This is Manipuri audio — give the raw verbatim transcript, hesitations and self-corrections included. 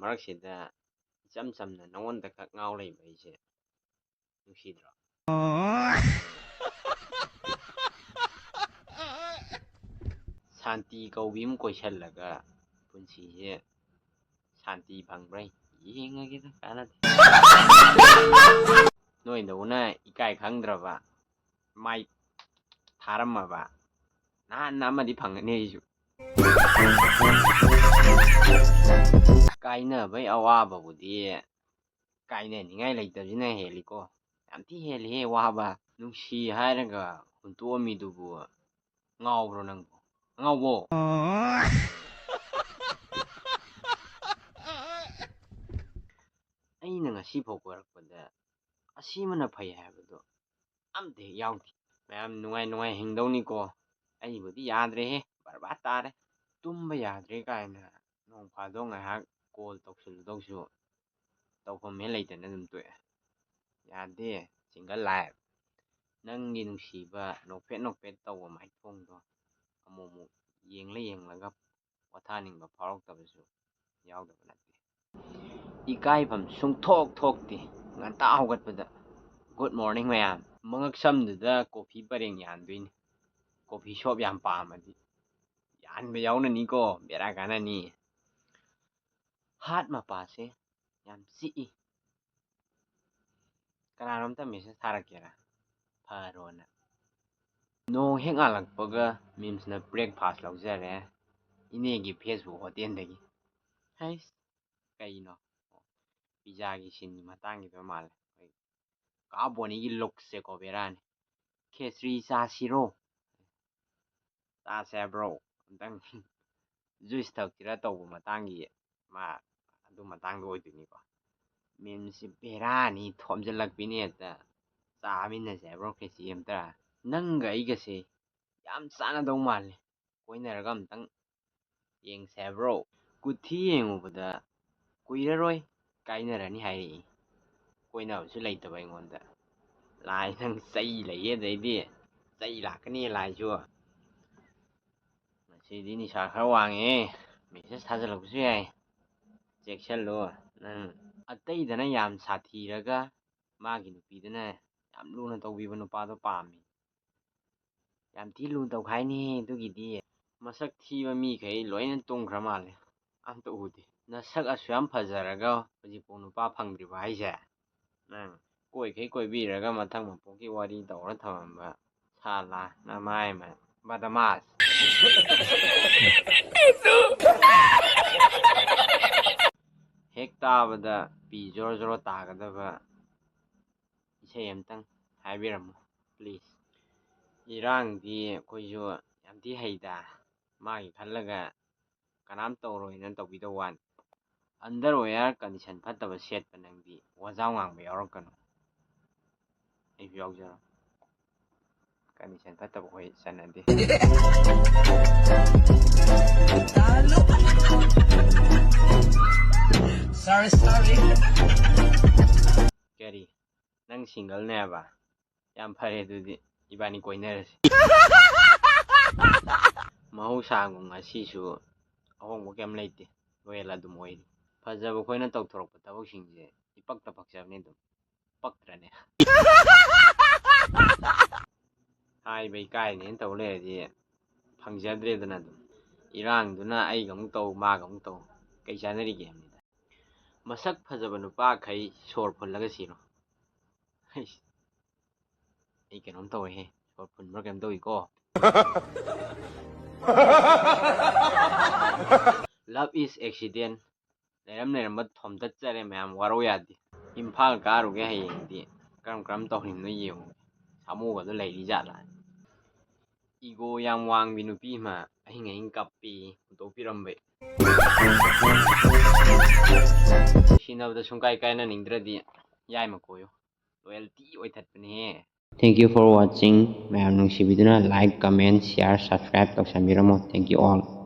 ꯃꯔꯛꯁꯤꯗ ꯏꯆꯝ ꯆꯝꯅ ꯅꯉꯣꯟꯗ ꯈꯛ ꯉꯥꯎ ꯂꯩꯕ ꯑꯩꯁꯦ ꯅꯨꯡꯁꯤꯗ꯭ꯔꯣ? ꯁꯥꯟꯇꯤ ꯀꯧꯕꯤ ꯑꯃ ꯀꯣꯏꯁꯜꯂꯒ ꯄꯨꯟꯁꯤꯁꯦ ꯁꯥꯟꯇꯤ ꯐꯪꯕ꯭ꯔꯥ ꯌꯦꯡꯉꯒꯦꯗ, ꯀꯥꯟꯅꯗꯦ꯫ ꯅꯣꯏꯗꯧꯅ ꯏꯀꯥꯏ ꯈꯪꯗ꯭ꯔꯕ, ꯃꯥꯏ ꯊꯥꯔꯝꯃꯕ ꯅꯍꯥꯟꯅ ꯑꯃꯗꯤ ꯐꯪꯒꯅꯤ ꯑꯩꯁꯨ꯫ ꯀꯥꯏꯅꯕꯩ ꯑꯋꯥꯕꯕꯨꯗꯤ ꯀꯥꯏꯅꯅꯤꯡꯉꯥꯏ ꯂꯩꯇꯕꯁꯤꯅ ꯍꯦꯜꯂꯤꯀꯣ꯫ ꯌꯥꯝ ꯊꯤ ꯍꯦꯜꯂꯤꯍꯦ ꯋꯥꯕ꯫ ꯅꯨꯡꯁꯤ ꯍꯥꯏꯔꯒ ꯍꯨꯟꯇꯣꯛꯑꯝꯃꯤꯗꯨꯕꯨ ꯉꯥꯎꯕ꯭ꯔꯣ ꯅꯪꯕꯨ? ꯑꯉꯥꯎꯕꯣ! ꯑꯩꯅ ꯉꯁꯤꯐꯥꯎ ꯀꯣꯏꯔꯛꯄꯗ ꯑꯁꯤꯃꯅ ꯐꯩ ꯍꯥꯏꯕꯗꯣ ꯑꯝꯇ ꯍꯦꯛ ꯌꯥꯎꯗꯦ꯫ ꯃꯌꯥꯝ ꯅꯨꯡꯉꯥꯏ ꯅꯨꯡꯉꯥꯏ ꯍꯤꯡꯗꯧꯅꯤꯀꯣ꯫ ꯑꯩꯕꯨꯗꯤ ꯌꯥꯗ꯭ꯔꯦꯍꯦ, ꯕꯔꯕꯥꯔ ꯇꯥꯔꯦ꯫ ꯇꯨꯝꯕ ꯌꯥꯗ꯭ꯔꯦ ꯀꯥꯏꯅ ꯅꯣꯡ ꯐꯥꯗꯣꯛ ꯉꯥꯏꯍꯥꯛ ꯀꯣꯜ ꯇꯧꯁꯤꯜꯂꯨꯗꯧꯁꯨ ꯇꯧꯐꯝ ꯍꯦꯛ ꯂꯩꯇꯅ ꯑꯗꯨꯝ ꯇꯣꯛꯑꯦ꯫ ꯌꯥꯗꯦ, single life꯫ ꯅꯪꯒꯤ ꯅꯨꯡꯁꯤꯕ ꯅꯣꯛꯐꯦꯠ ꯅꯣꯛꯐꯦꯠ ꯇꯧꯕ ꯃꯥꯏꯊꯣꯡꯗꯣ ꯑꯃꯨꯛ ꯑꯃꯨꯛ ꯌꯦꯡꯂ ꯌꯦꯡꯂꯒ ꯄꯣꯊꯥꯅꯤꯡꯕ ꯐꯥꯎꯔꯛꯇꯕꯁꯨ ꯌꯥꯎꯗꯕ ꯅꯠꯇꯦ꯫ ꯏꯀꯥꯏꯐꯝ ꯁꯨꯡꯊꯣꯛ ꯊꯣꯛꯇꯦ꯫ ꯉꯟꯇꯥ ꯍꯧꯒꯠꯄꯗ "Good morning ꯃꯌꯥꯝ"꯫ ꯃꯉꯛ ꯁꯝꯗꯨꯗ ꯀꯣꯐꯤ ꯄꯔꯦꯡ ꯌꯥꯟꯗꯣꯏꯅꯤ꯫ ꯀꯣꯐꯤ ꯁꯣꯞ ꯌꯥꯝ ꯄꯥꯝꯃꯗꯤ ꯌꯥꯟꯕ ꯌꯥꯎꯅꯅꯤꯀꯣ, ꯕꯦꯔꯥ ꯀꯥꯟꯅꯅꯤ꯫ ꯍꯥꯠ ꯃꯄꯥꯁꯦ ꯌꯥꯝ ꯆꯤꯛꯏ꯫ ꯀꯅꯥꯅꯣꯝꯇ message ꯊꯥꯔꯛꯀꯦꯔꯥ? ꯐꯔꯣꯅ꯫ ꯅꯣꯡ ꯍꯦꯛ ꯉꯥꯜꯂꯛꯄꯒ ꯃꯤꯝꯁꯅ breakfast ꯂꯧꯖꯔꯦ ꯏꯅꯦꯒꯤ Facebook ꯍꯣꯇꯦꯜꯗꯒꯤ꯫ ꯍꯩꯁ, ꯀꯩꯅꯣ? ꯄꯤꯖꯥꯒꯤ ꯁꯤꯟꯒꯤ ꯃꯇꯥꯡꯒꯤꯗꯣ ꯃꯥꯜꯂꯦ꯫ ꯑꯩꯈꯣꯏ ꯀꯥ ꯕꯣꯅꯤꯒꯤ ꯂꯨꯛꯁꯦꯀꯣ ꯕꯦꯔꯥꯅꯤ꯫ "ꯈꯦꯆ꯭ꯔꯤ ꯆꯥꯁꯤꯔꯣ?" "ꯆꯥꯁꯦ ꯍꯥꯏꯕ꯭ꯔꯣ?" ꯑꯝꯇꯪ juice ꯊꯛꯁꯤꯔꯥ ꯇꯧꯕ ꯃꯇꯥꯡꯒꯤ ꯃꯥ ꯑꯗꯨ ꯃꯇꯥꯡꯗ ꯑꯣꯏꯗꯣꯏꯅꯤꯀꯣ꯫ ꯃꯤꯝꯁꯤ ꯕꯦꯔꯥꯅꯤ, ꯊꯣꯝꯖꯤꯜꯂꯛꯄꯤꯅꯤ ꯍꯦꯛꯇ꯫ "ꯆꯥꯃꯤꯟꯅꯁꯦ ꯍꯥꯏꯕ꯭ꯔꯣ ꯈꯦꯆꯤ ꯑꯝꯇ?" ꯅꯪꯒ ꯑꯩꯒꯁꯦ ꯌꯥꯝ ꯆꯥꯟꯅꯗꯧ ꯃꯥꯜꯂꯦ꯫ ꯀꯣꯏꯅꯔꯒ ꯑꯝꯇꯪ ꯌꯦꯡꯁꯦ ꯍꯥꯏꯕ꯭ꯔꯣ? ꯀꯨꯊꯤ ꯌꯦꯡꯉꯨꯕꯗ ꯀꯨꯏꯔꯔꯣꯏ ꯀꯥꯏꯅꯔꯅꯤ ꯍꯥꯏꯔꯛꯏ꯫ ꯀꯣꯏꯅꯕꯁꯨ ꯂꯩꯇꯕ ꯑꯩꯉꯣꯟꯗ꯫ ꯂꯥꯏ ꯅꯪ ꯆꯩ ꯂꯩꯌꯦ, ꯑꯗꯩꯗꯤ ꯆꯩ ꯂꯥꯛꯀꯅꯤ ꯂꯥꯏꯁꯨ꯫ ꯉꯁꯤꯗꯤ ꯅꯤꯁꯥ ꯈꯔ ꯋꯥꯡꯉꯦ꯫ Message ꯊꯥꯖꯤꯜꯂꯛꯄꯁꯨ ꯌꯥꯏ꯫ ꯆꯦꯛꯁꯤꯜꯂꯨ꯫ ꯅꯪ ꯑꯇꯩꯗꯅ ꯌꯥꯝ ꯁꯥꯊꯤꯔꯒ ꯃꯥꯒꯤ ꯅꯨꯄꯤꯗꯨꯅ ꯌꯥꯝ ꯂꯨꯅ ꯇꯧꯕꯤꯕ ꯅꯨꯄꯥꯗꯣ ꯄꯥꯝꯃꯤ꯫ ꯌꯥꯝ ꯊꯤ ꯂꯨꯅ ꯇꯧꯈꯥꯏꯅꯤ ꯑꯗꯨꯒꯤꯗꯤ꯫ ꯃꯁꯛ ꯊꯤꯕ ꯃꯤꯈꯩ ꯂꯣꯏꯅ ꯇꯨꯝꯈ꯭ꯔ ꯃꯥꯜꯂꯦ꯫ ꯑꯝꯇ ꯎꯗꯦ꯫ ꯅꯁꯛ ꯑꯁꯨꯛ ꯌꯥꯝ ꯐꯖꯔꯒ ꯍꯧꯖꯤꯛꯐꯥꯎ ꯅꯨꯄꯥ ꯐꯪꯗ꯭ꯔꯤꯕ ꯍꯥꯏꯁꯦ? ꯅꯪ ꯀꯣꯏꯈꯩ ꯀꯣꯏꯕꯤꯔꯒ ꯃꯊꯪ ꯃꯄꯣꯛꯀꯤ ꯋꯥꯔꯤ ꯇꯧꯔ ꯊꯝꯃꯝꯕ ꯁꯥꯂꯥ ꯅꯃꯥꯏ ꯃ-, ꯕꯗꯃꯥꯁ꯫ ꯍꯦꯛ ꯇꯥꯕꯗ ꯄꯤ ꯖꯣꯔꯣ ꯖꯣꯔꯣ ꯇꯥꯒꯗꯕ ꯏꯁꯩ ꯑꯝꯇꯪ ꯍꯥꯏꯕꯤꯔꯝꯃꯨ please꯫ ꯏꯔꯥꯡꯗꯤ ꯑꯩꯈꯣꯏꯁꯨ ꯌꯥꯝ ꯊꯤ ꯍꯩꯗ, ꯃꯥꯒꯤ ꯈꯜꯂꯒ ꯀꯅꯥꯝ ꯇꯧꯔꯣꯏꯅ ꯇꯧꯕꯤꯗꯧ ꯋꯥꯅꯤ꯫ Underwear condition ꯐꯠꯇꯕ ꯁꯦꯠꯄ ꯅꯪꯗꯤ ꯋꯥꯖꯥꯎ ꯉꯥꯡꯕ ꯌꯥꯎꯔꯛꯀꯅꯨ꯫ ꯑꯩꯁꯨ ꯌꯥꯎꯖꯔꯣ꯫ Condition ꯐꯠꯇꯕ ꯑꯩꯈꯣꯏ ꯆꯠꯅꯗꯦ꯫ Sorry, sorry. ꯀꯔꯤ? ꯅꯪ single ꯅꯦꯕ? ꯌꯥꯝ ꯐꯔꯦ, ꯑꯗꯨꯗꯤ ꯏꯕꯥꯅꯤ ꯀꯣꯏꯅꯔꯁꯤ꯫ ꯃꯍꯧꯁꯥꯒꯨꯝ ꯉꯁꯤꯁꯨ ꯑꯍꯣꯡꯕ ꯀꯩꯝ ꯂꯩꯇꯦ, loyal ꯑꯗꯨꯝ ꯑꯣꯏꯔꯤ꯫ ꯐꯖꯕ ꯑꯩꯈꯣꯏꯅ ꯇꯧꯊꯣꯔꯛꯄ ꯊꯕꯛꯁꯤꯡꯁꯦ ꯏꯄꯛꯇ ꯄꯛꯆꯕꯅꯤ ꯑꯗꯨꯝ꯫ ꯄꯛꯇ꯭ꯔꯅꯦ? ꯍꯥꯏꯕ ꯏꯀꯥꯏꯅꯦꯅ ꯇꯧ ꯂꯩꯔꯗꯤ ꯐꯪꯖꯗ꯭ꯔꯦꯗꯅ ꯑꯗꯨꯝ꯫ ꯏꯔꯥꯡꯗꯨꯅ ꯑꯩꯒ ꯑꯃꯨꯛ ꯇꯧ, ꯃꯥꯒ ꯑꯃꯨꯛ ꯇꯧ, ꯀꯩ ꯆꯥꯟꯅꯔꯤꯒꯦ ꯍꯥꯏꯕꯅꯤꯗ꯫ ꯃꯁꯛ ꯐꯖꯕ ꯅꯨꯄꯥꯈꯩ ꯁꯣꯔ ꯐꯨꯜꯂꯒ ꯁꯤꯔꯣ꯫ ꯍꯩꯁ, ꯑꯩ ꯀꯩꯅꯣꯝ ꯇꯧꯔꯦꯍꯦ, ꯁꯣꯔ ꯐꯨꯟꯕ꯭ꯔꯥ ꯀꯩꯅꯣꯝ ꯇꯧꯏꯀꯣ꯫ Love is accident꯫ ꯂꯩꯔꯝ ꯂꯩꯔꯝꯕ ꯊꯣꯝꯇꯠꯆꯔꯦ ꯃꯌꯥꯝ, ꯋꯥꯔꯧ ꯌꯥꯗꯦ꯫ ꯏꯝꯐꯥꯜ ꯀꯥꯔꯨꯒꯦ ꯍꯌꯦꯡꯗꯤ꯫ ꯀꯔꯝ ꯀꯔꯝ ꯇꯧꯔꯤꯕꯅꯣ ꯌꯦꯡꯉꯨꯒꯦ꯫ ꯁꯥꯃꯨꯒꯗꯣ ꯂꯩꯔꯤ ꯖꯥꯠꯂꯥ? Ego ꯌꯥꯝ ꯋꯥꯡꯕꯤ ꯅꯨꯄꯤ ꯑꯃ ꯑꯍꯤꯡ ꯑꯍꯤꯡ ꯀꯞꯄꯤ, ꯍꯨꯟꯗꯣꯛꯄꯤꯔꯝꯕꯩ꯫ ꯅꯨꯡꯁꯤꯅꯕꯗ ꯁꯨꯡꯀꯥꯏ ꯀꯥꯏꯅꯅꯤꯡꯗ꯭ꯔꯗꯤ ꯌꯥꯏꯃ ꯀꯣꯏꯌꯨ꯫ Loyalty ꯑꯣꯏꯊꯠꯄꯅꯦꯍꯦ꯫ Thank you for watching꯫ ꯃꯌꯥꯝ ꯅꯨꯡꯁꯤꯕꯤꯗꯨꯅ like, comment, share, subscribe ꯇꯧꯁꯟꯕꯤꯔꯝꯃꯣ꯫ Thank you all꯫